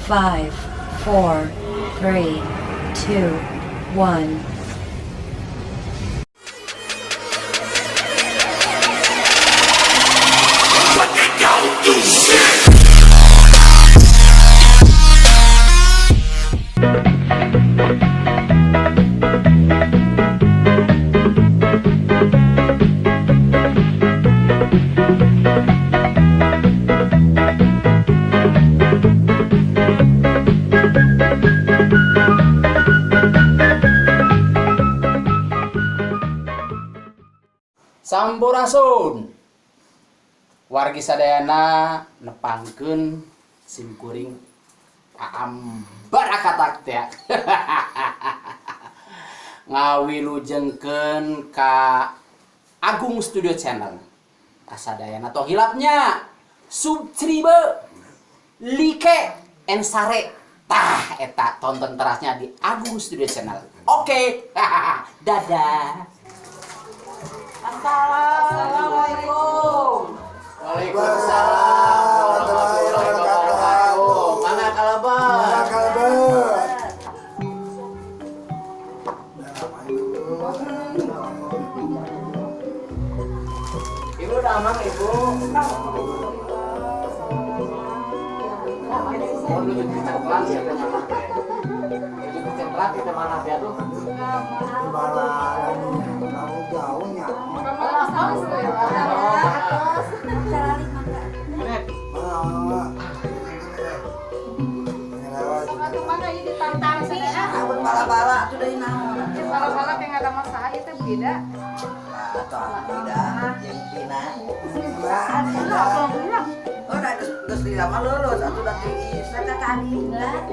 5, 4, 3, 2, 1. Sampurasun. Wargi sadayana, nepangkeun sim kuring Aam Barakatak teh. Ngawilujengkeun ka Agung Studio Channel. Kasadayana tong hilap nya subscribe, like, and share. Tah eta tonton terasnya di Agung Studio Channel. Oke. Dadah. Assalamualaikum. Waalaikumsalam warahmatullahi wabarakatuh. Mana kalebet? Kalebet. Ibu udah aman, Ibu? Oh, nuju dicengklak ya, teh mana teh? Nuju dicengklak kita mana teh tuh? Gimana? Kamu jauhnya. Nek, Mana? Bala-bala tuh dari naon. Bala-bala kayak nggak ada masalah itu beda. Tidak, yang Pina. Oh, nah, terus terus di lama lulus atau udah tiis. Kata enggak.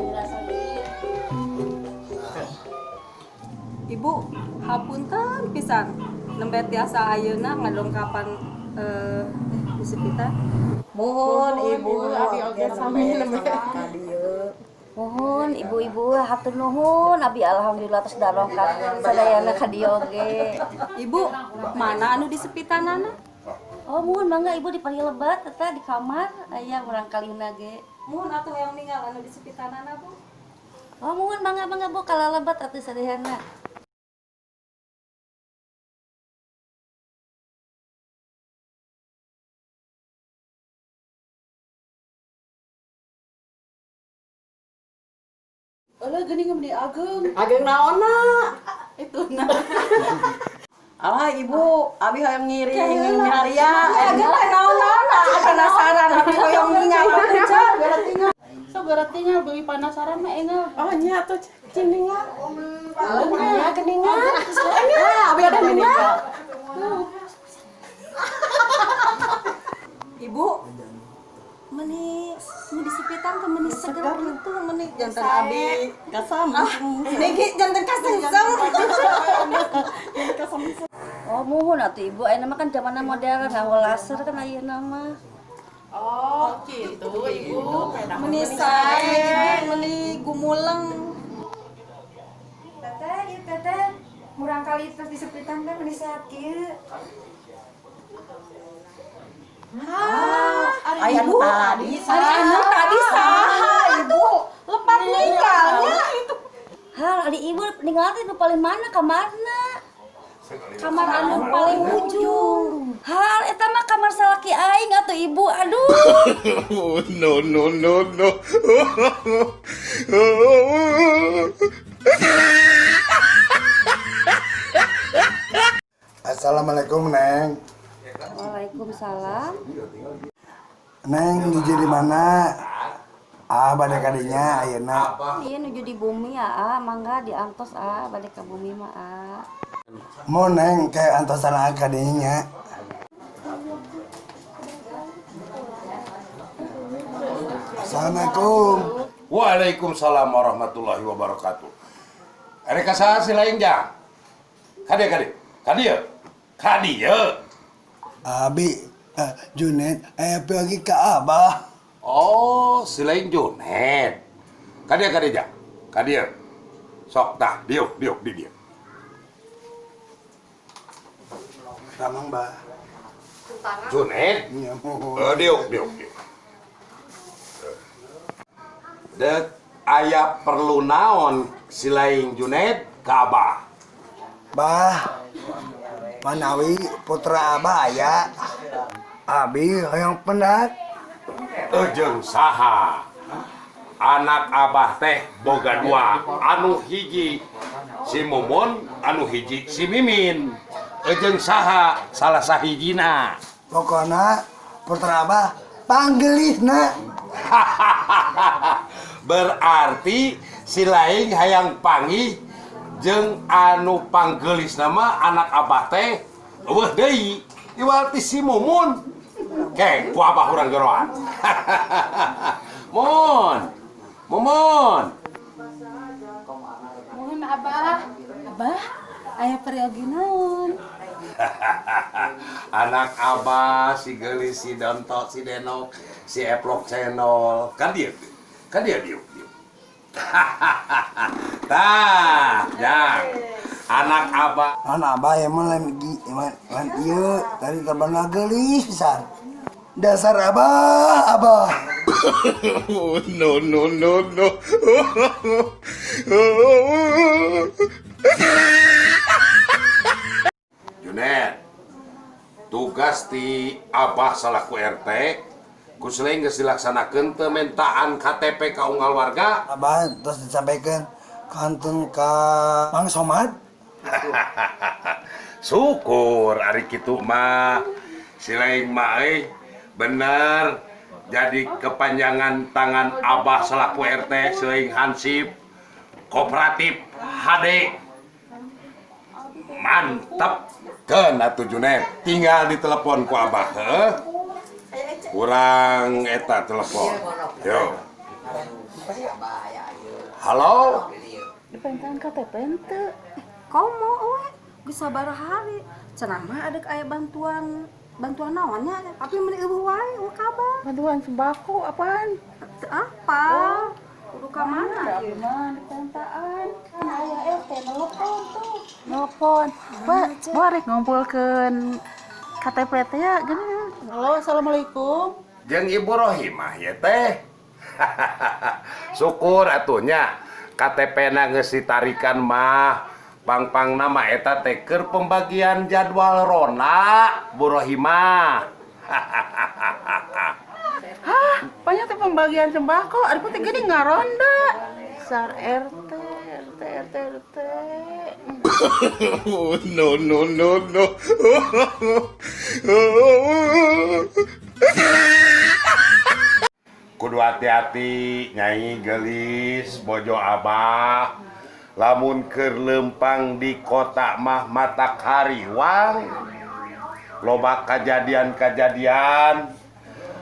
Ibu, hapunten pisan. Nembe tiasa ayeuna ngadongkapan disepitan. Mohon Ibu, abi oge sami nembe. Mohon ibu-ibu, hatur nuhun, abi alhamdulillah tos dongkap sadayana ka dieu oge. Ibu, mana anu disepitanana? Oh, muhun, mangga Ibu dipanggil lebat eta di kamar aya murangkalihna ge. Muhun atuh yang ninggal anu disepitanana, Bu. Oh, muhun, mangga, mangga, Bu, kalalebat atuh sadayana. Alah, geuning meni ageng. Ageng naonna? Itu nah. Alah Ibu, abi hoyong ngiring haria. Ageng teh naon-naon, penasaran abi hoyong ningal atuh. So gara tinggal beli penasaran mah engel. Oh nya atuh ciningal. Nya geningan. Ah, abi ada ningal. Ibu, meni nu disepitan teh meni seger gitu, meni Jantan abi kasam. Niki janten kasengsem. Oh, muhun atuh Ibu, ayeuna mah kan zamanna modern nganggo laser kan ayeuna mah. Oh gitu, Ibu. Meni sae, Ibu, meni gumuleng. Teteh, ieu teteh murangkalih terus disepitan teh meni sehat kieu. Aya nu tadi. Ari anu tadi saha, Ibu? Lepat ninggalnya itu. Hal ari Ibu ninggal teh nu paling mana kamarna? Kamar anu paling ujung. Hal eta mah kamar salaki aing atuh, Ibu. Aduh. No, no, no, no. Assalamualaikum, Neng. Waalaikumsalam. Neng, nuju di mana? Ah, bade kadinya ayeuna. Iya, nuju di bumi ya, ah, mangga diantos, ah, balik ke bumi mah, ah. Mau Neng ke antosan ah kadinya. Assalamualaikum. Waalaikumsalam warahmatullahi wabarakatuh. Erek ka saha si lain jang? Kade kade. Kadieu. Kadieu. Abi, Junet, pergi ke Abah. Oh, si lain Junet. Kadieu kade jang. Kadieu. Sok tah, diuk diuk di dieu. Ramang, Bah. Junet. Iya, Eh, diuk diuk diuk. Dek aya perlu naon silaing Junaid ka Abah? Bah, manawi putra Abah aya. Abi hoyong pendak. Ejeng saha? Anak Abah teh boga dua, anu hiji si Mumun, anu hiji si Mimin. Ejeng saha salah sahijina? Pokona putra Abah panggelisna. Berarti si laing hayang panggih jeung anu panggelis nama anak Abah teh euweuh deui. Iwal ti si Mumun. Ke, ku Abah urang geroan. Mun. Mumun. Mohon Abah. Abah, aya peryogi naon? Anak Abah si Gelis, si Donto, si Denok, si Eplok Channel. Kan dia, kan dia diuk diuk. Tah, jang. Anak Abah. Naon Abah ya mah lain lain lain ieu tadi terbana geulis pisan. Dasar Abah, Abah. No, no, no, no. Junet, tugas ti Abah salaku RT, ku selain geus dilaksanakeun teu mentaan KTP ka unggal warga? Abah terus disampaikan kantun ka Mang Somad. Syukur ari kitu mah. Si lain mah euy, bener jadi kepanjangan tangan Abah selaku RT selain Hansip Kooperatif HD. Mantap. Keun atuh Junet, tinggal ditelepon ku Abah heuh. Kurang eta telepon. Yo. Halo. Dipentaan KTP henteu. Komo we, geus sabaraha hari. Cenah mah ada aya bantuan bantuan naonnya, tapi meni eueuh wae eueuh kabar. Bantuan sembako apaan? Teu apa? Kudu ka mana ieu? Mah dipentaan. Kan aya RT nelpon tuh. Nelpon. Ba, ba rek ngumpulkeun KTP teh ya gini. Halo, assalamualaikum. Jeung Ibu Rohimah ya teh. Syukur atuh nya KTP na geus ditarikan mah. Pang-pang nama eta teh keur pembagian jadwal ronda Bu Rohimah. Hah, banyak teh pembagian sembako, ari teh gini ngaronda. Sar RT, RT, RT, RT. No, no, no, no. Kudu hati-hati Nyai gelis bojo Abah. Lamun keur lempang di kota mah mata kariwang. Loba kejadian-kejadian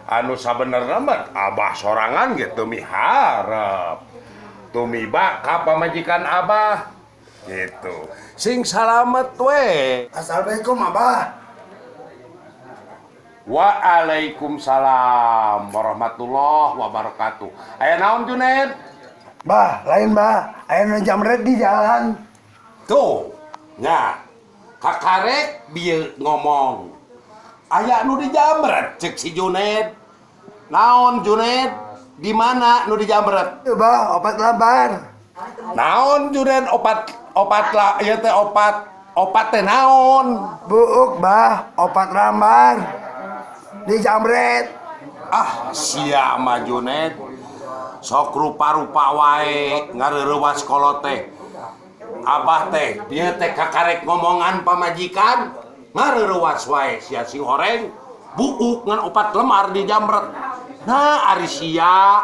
anu sabenerna mah Abah sorangan gitu miharep. Tumiba ka pamajikan Abah gitu. Sing salamet we. Assalamualaikum Abah. Waalaikumsalam warahmatullahi wabarakatuh. Aya naon Junaid? Bah, lain bah, aya nu jamret di jalan. Tuh, nya. Kakarek bieu ngomong. Aya nu dijamret cek si Junaid. Naon Junaid? Di mana nu dijamret? Tuh bah, opat lambar. Naon Junaid opat opat la ieu teh opat opat teh naon? Buuk bah, opat lambar. Dijamret. Ah, sia mah Junaid. Sok rupa-rupa wae ngareurewas kolot teh. Abah teh, dia teh kakarek ngomongan pamajikan ngareurewas wae sia sing horeng buuk ngan opat lemar dijamret. Nah, ari sia.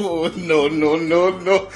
No, no, no, no.